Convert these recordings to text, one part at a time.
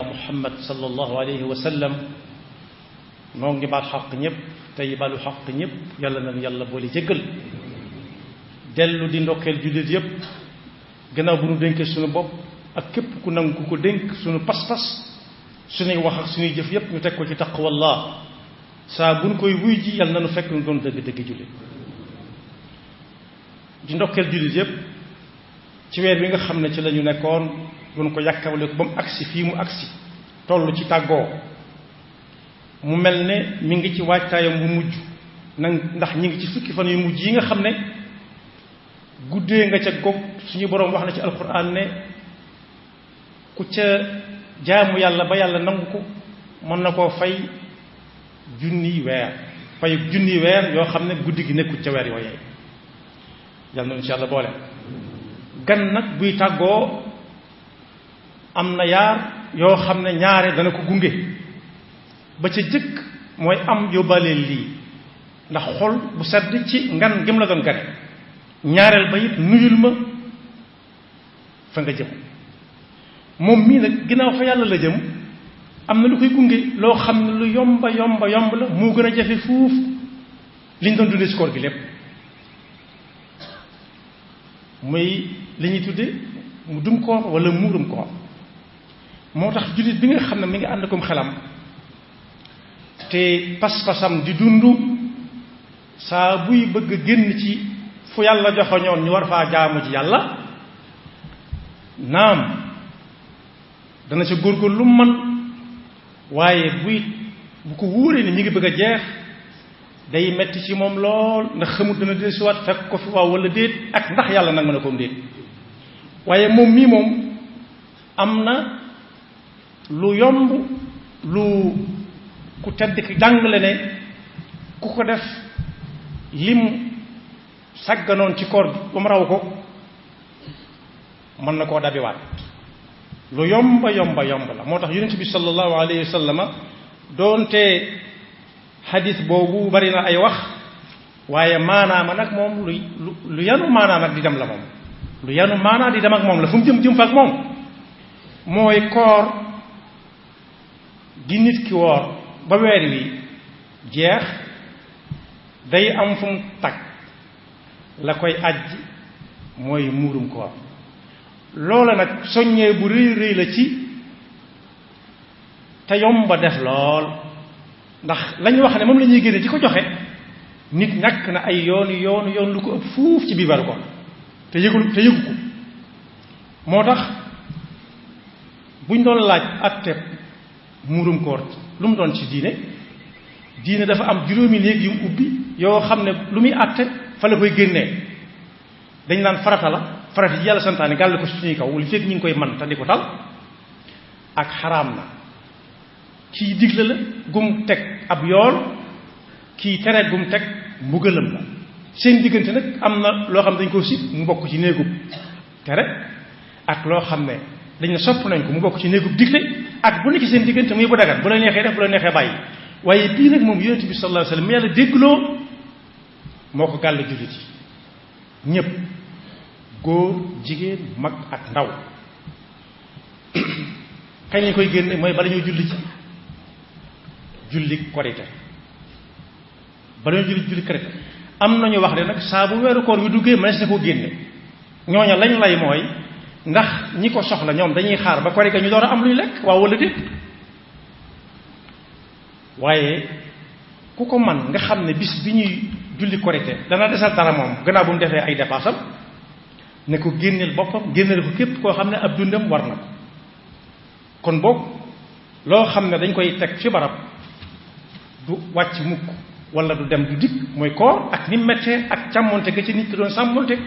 Muhammad sallallahu alayhi wa sallam moo ngi baal xaq ñëpp tey balu xaq ñëpp yàlla na yàlla boole jéggal dellu di ndokkeel jullit yëpp gannaaw bu nu dénkee suñu bopp ak képp ku nangu ku ko dénk suñu pas-pas suñuy wax ak suñuy jëf yëpp ñu teg ko ci taqwallah saa bu ñu koy wuy ji yàlla na nu fekk ñu doon dëgg-dëgg jullit di ndokkeel jullit yëpp ci weer wi nga xam ne ci la ñu nekkoon doon ko yàkkawle ko ba mu agsi fii mu agsi toll ci tàggoo mu mel ne mi ngi ci waajtaayam bu mujj ndax ñi ngi ci fukki fan yu mujj yi nga xam ne guddee nga ca gog suñu boroom wax na ci alquran ne ku ca jaamu yàlla ba yàlla nangu ko mën na koo fay junniy weer fay junniy weer yoo xam ne guddi gi nekkul ca weer yooyee yàlla na insha Allah boole gan nag buy tàggoo am na yaar yoo xam ne ñaare dana ko gunge ba ca jëkk mooy am yóbbaaleel lii ndax xol bu sedd ci ngan gëm la doon gane ñaareel ba it nuyul ma fa nga jëm moom mii nag ginnaaw fa yàlla la jëm am na lu koy gunge loo xam ne lu yomba yomba yomb la moo gën a jafe fuuf liñ doon dundee ci koor gi lépp muy li ñuy tudde mu dum koor wala muurum koor moo tax jullit bi nga xam ne mi ngi ànd kom xelam te pas-pasam di dund saa buy bëgg a génn ci fu yàlla joxoñoon ñu war faa jaamu ci yàlla naam dana ca góorgóorlu lu man waaye bu ko wóoree ni mi ngi bëgg a jeex day metti ci moom lool ndax xamut dana dellusiwaat fekk ko fi waaw wala déet ak ndax yàlla nag mën a koom déet waaye moom mii moom am na lu yomb lu ku tedd ki jàngale ne ku ko def lim sàgganoon ci koor ba mu raw ko mën na koo dabiwaat lu yomba yomba yomb la moo tax yonent bi sallallahu alayhi wa sallama doonte xadis boobu bari na ay wax waaye maanaama nag moom lu yanu maanaa nag di dem la moom lu yanu maanaa di dem ak moom la fu mu jëm fa ak moom mooy koor di nit ki woor ba weer wi jeex day am fu mu tag la koy ajj mooy muurum koor loola nag soññee bu rëy rëy la ci te yomba def lool ndax lañu wax ne moom la ñuy génne di ko joxe nit ñàkk na ay yoon lu ko ëpp fuuf ci biir weeru koor te yëgu ko moo tax buñ doon laaj àtte muurum koor lu mu doon ci diine dafa am juróomi néeg yu mu ubbi yoo xam ne lu muy àtte fa la koy génnee dañ naan farata la farata yi yàlla santaane gàll ko suñuy kaw li fekk ñu ngi koy man te di ko tal ak xaraam na kii digle la gum teg ab yool kii tere gum teg mbugalam la seen diggante nag am na loo xam ne dañ ko sib mu bokk ci néegub tere ak loo xam ne dañ ne sopp nañ ko mu bokk ci néegub digle ak bu nekk seen diggante muy bu dagan bu la neexee def bu la neexee bàyyi waaye bii nag moom yonent bi sallallahu alayhi wasallam yàlla déggloo moo ko gàll jullit yi ñépp góor jigéen mag ak ndaw kañ lañ koy génne mooy bala ñoo julli ci julli korite bala ñoo julli korite am nañu wax ne nag saa bu weeru koor wi duggee mënees na koo génne ñooña lañ lay mooy ndax ñi ko soxla ñoom dañuy xaar ba korite ñu door a am luy lekk waaw wala déet waaye ku ko man nga xam ne bis bi ñuy julli korite dana desal dara moom gannaaw bu mu defee ay dépassam ne ko génneel boppam génneel ko képp koo xam ne ab dundam war na ko kon boog loo xam ne dañ koy teg fi barab du wàcc mukk wala du dem du dikk mooy koor ak ni mettee ak càmmonte ga ci nit ki doon sàmmonte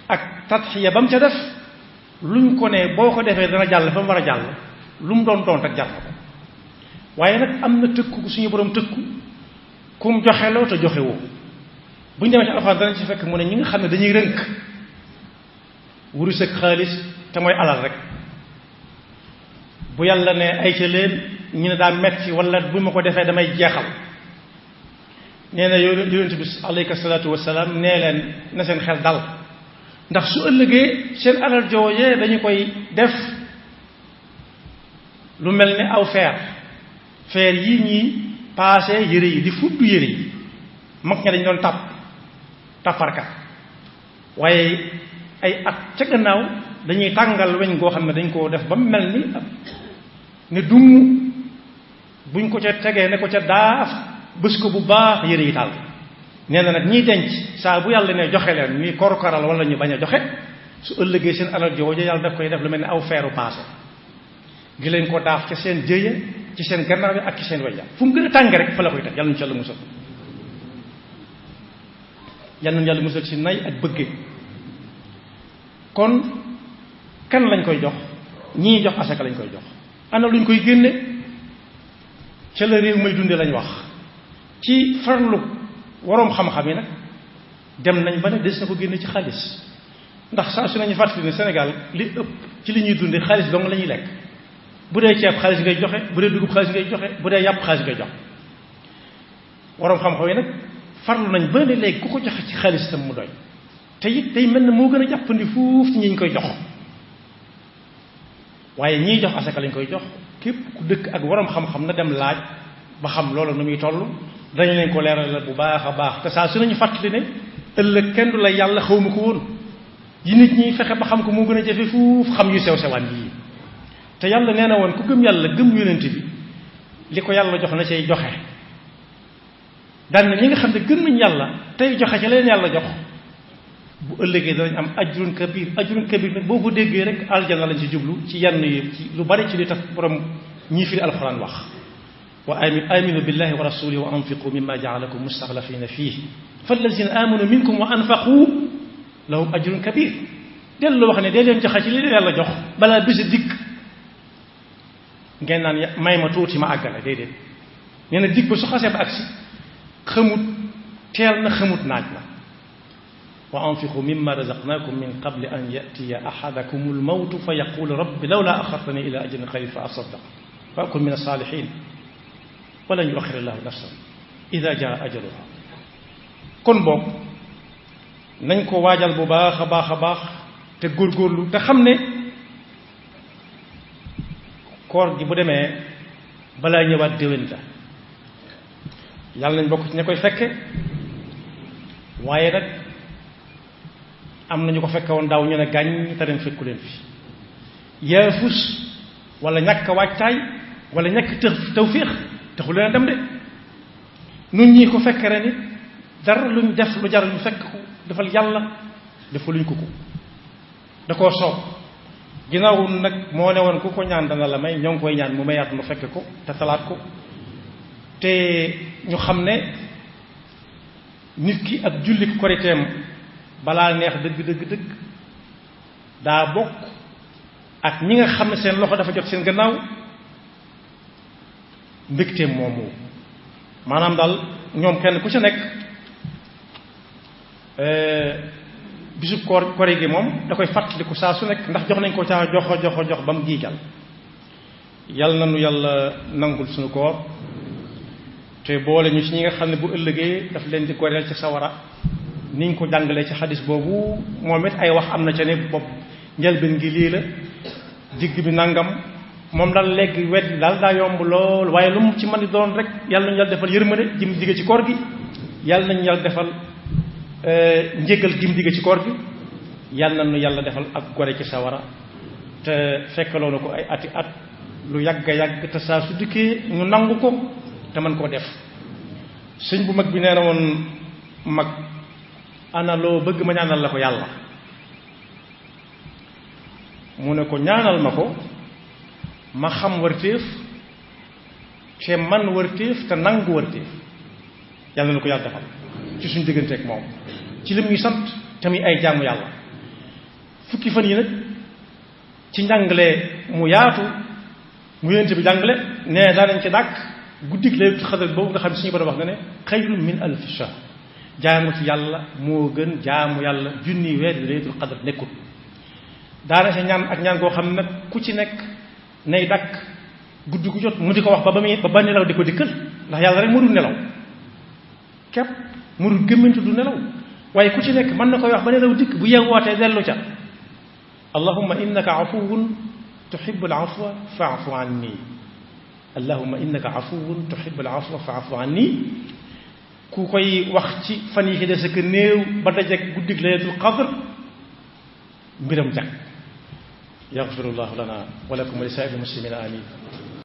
ak tatxiya ba mu ca def luñ ko ne boo ko defee dana jàll fa mu war a jàll lu mu doon rek jar na ko waaye nag am na tëkku suñu borom tëkku ku mu joxe loo te joxe woo bu ñu demee ci alxuraan danañ ci fekk mu ne ñi nga xam ne dañuy rënk wurus ak xaalis te mooy alal rek bu yàlla ne ay ca leen ñu ne daa metti wala bu ma ko defee damay jeexal nee na yonent bi alayhi salaatu wasalaam nee leen na seen xel dal ndax su ëllëgee seen alal joojee dañu koy def lu mel ne aw feer yii ñuy paase yére yi di fudd yére yi mag ña dañ doon tàpparkat waaye ay at ca gannaaw dañuy tàngal weñ goo xam ne dañ koo def ba mu mel ni ne dumm buñ ko ca tegee ne ko ca daaf bës ko bu baax yére yi taal nee na nag ñiy denc saa bu yàlla ne joxe leen ñuy korkoral wala ñu bañ a joxe su ëllëgee seen alal jooju yàlla daf koy def lu mel ne aw feeru paase gi leen ko daaf ca seen jëye ci seen gannaaw bi ak ci seen wajja fu mu gën a tàng rek fa la koy teg yàlla ñu ci yàlla musal yàlla ñu yàlla musal ci nay ak bëggee kon kan lañ koy jox ñii jox asaka lañ koy jox ana luñ koy génne ca la réew may dunde lañ wax ci farlu waroom xam-xam yi nag dem nañ ba ne des na ko génne ci xaalis ndax saa su nañu fàttali ne Sénégal li ëpp ci li ñuy dunde xaalis dong la ñuy lekk bu dee ceeb xaalis ngay joxe bu dee dugub xaalis ngay joxe bu dee yàpp xaalis ngay joxe waroom xam-xam yi nag farlu nañ ba ne léegi ku ko joxe ci xaalis tam mu doy te it day mel ne moo gën a jàppandi fuuf ci ñi ñu koy jox waaye ñiy jox asaka lañ koy jox képp ku dëkk ak waroom xam-xam na dem laaj ba xam loolu nu muy toll dañ leen ko leeral bu baax a baax te saa su nañu fàttali ne ëllëg kenn du la yàlla xaw ma ko woon yi nit ñi fexe ba xam ko moo gën a jafe fuuf xam yu sew sewaan yii te yàlla nee na woon ku gëm yàlla gëm yonent bi li ko yàlla jox na cay joxe daan na ñi nga xam ne gëm nañ yàlla tey joxe ca leen yàlla jox bu ëllëgee danañ am ajrun kabir nag boo ko déggee rek aljana lañ ci jublu ci yenn yi ci lu bari ci li tax borom ñii firi alxuraan wax wa aminu billahi wa rasulihi wa anfiqu mimma jaalakum mustaxlafina fihi fallazina amanu minkum wa anfaqu lahum ajrun kabir dellu wax ne dee leen joxe ci li leen yàlla jox balaa bisi dikk ngeen naan may ma tuuti ma àggale déedéet nee na dikk ba su xasee ba agsi xamut teel na xamut naaj na wa anfiqu mimma razaqnakum min qabli an yatiya ahadakum almawtu fa yaqulu rabbi lawla axartani ila ajalin qarib fa asaddaq wa akun min alsalihin walan yuaxir allahu nafsan ida jaa ajaluha kon boog nañ ko waajal bu baax a baax a baax te góorgóorlu te xam ne koor gi bu demee balaa ñëwaat déwén la yàlla nañ bokk ci ña koy fekke waaye nag am na ñu ko fekke woon daaw ñu ne gàññ te dem fekku leen fi yaafus wala ñàkk waajtaay wala ñàkk tawfiix taxul leen dem de nun ñii ko fekke ren it dara luñ def lu jar ñu fekk ko defal yàlla defaluñ ko da koo soob ginnaaw nag moo ne woon ku ko ñaan dana la may ñoo ngi koy ñaan mu mayaat mu fekke ko te talaat ko te ñu xam ne nit ki ak julli koriteem balaa neex dëgg daa bokk ak ñi nga xam ne seen loxo dafa jot seen gannaaw mbégteem moomu maanaam daal ñoom kenn ku ci nekk bisub kori gi moom da koy fàttaliku saa su nekk ndax jox nañ ko caa jox ba mu giijal yàlla na nu yàlla nangul suñu koor te boole ñu ci ñi nga xam ne bu ëllëgee daf leen di goreel ci sawara niñ ko jàngalee ci xadis boobu moom it ay wax am na ca ne bopp njëlbeen gi lii la digg bi nangam moom daal léegi wet daal daa yomb lool waaye lu mu ci mën di doon rek yàlla nañu yàlla defal yërmande jim digge ci koor gi yàlla nañu yàlla defal njéggal jim digge ci koor gi yàlla nañu yàlla defal ak gore ci sawara te fekkaloo na ko ay ati at lu yàgg a yàgg te saa su dikkee ñu nangu ko te mën koo def sëñ bu mag bi nee na woon mag ana loo bëgg ma ñaanal la ko yàlla mu ne ko ñaanal ma ko ma xam wartéef te man wartéef te nangu wartéef yàlla na ko yàlla defal ci suñu digganteeg moom ci lim ñuy sant te muy ay jaamu yàlla fukki fan yi nag ci njàngale mu yaatu mu yénte bi jàngale nee daanañ ci dàkk guddik laylatul xadr boobu nga xam ne suñu borom wax na ne xayrun min alfi shahr jaamu ci yàlla moo gën jaamu yàlla junni weer bi laylatul xadr nekkul daana sa ñaan ak ñaan koo xam ne nag ku ci nekk nay dakk guddi gu jot mu di ko wax ba nelaw di ko dikkal ndax yàlla rek moo dul nelaw képp mu dul gémmantu du nelaw waaye ku ci nekk mën na koy wax ba nelaw dikk bu yeewootee dellu ca allahumma innaka afuwun tuhibbul afwa fa'fu anni allahumma innaka afuwun tuhibbul afwa fa'fu anni ku koy wax ci fan yi ci des ak néew ba dajeek guddig laylatul qadr mbiram jag yaxfirullahu lana wa lakum wa li saa'iril muslimina amin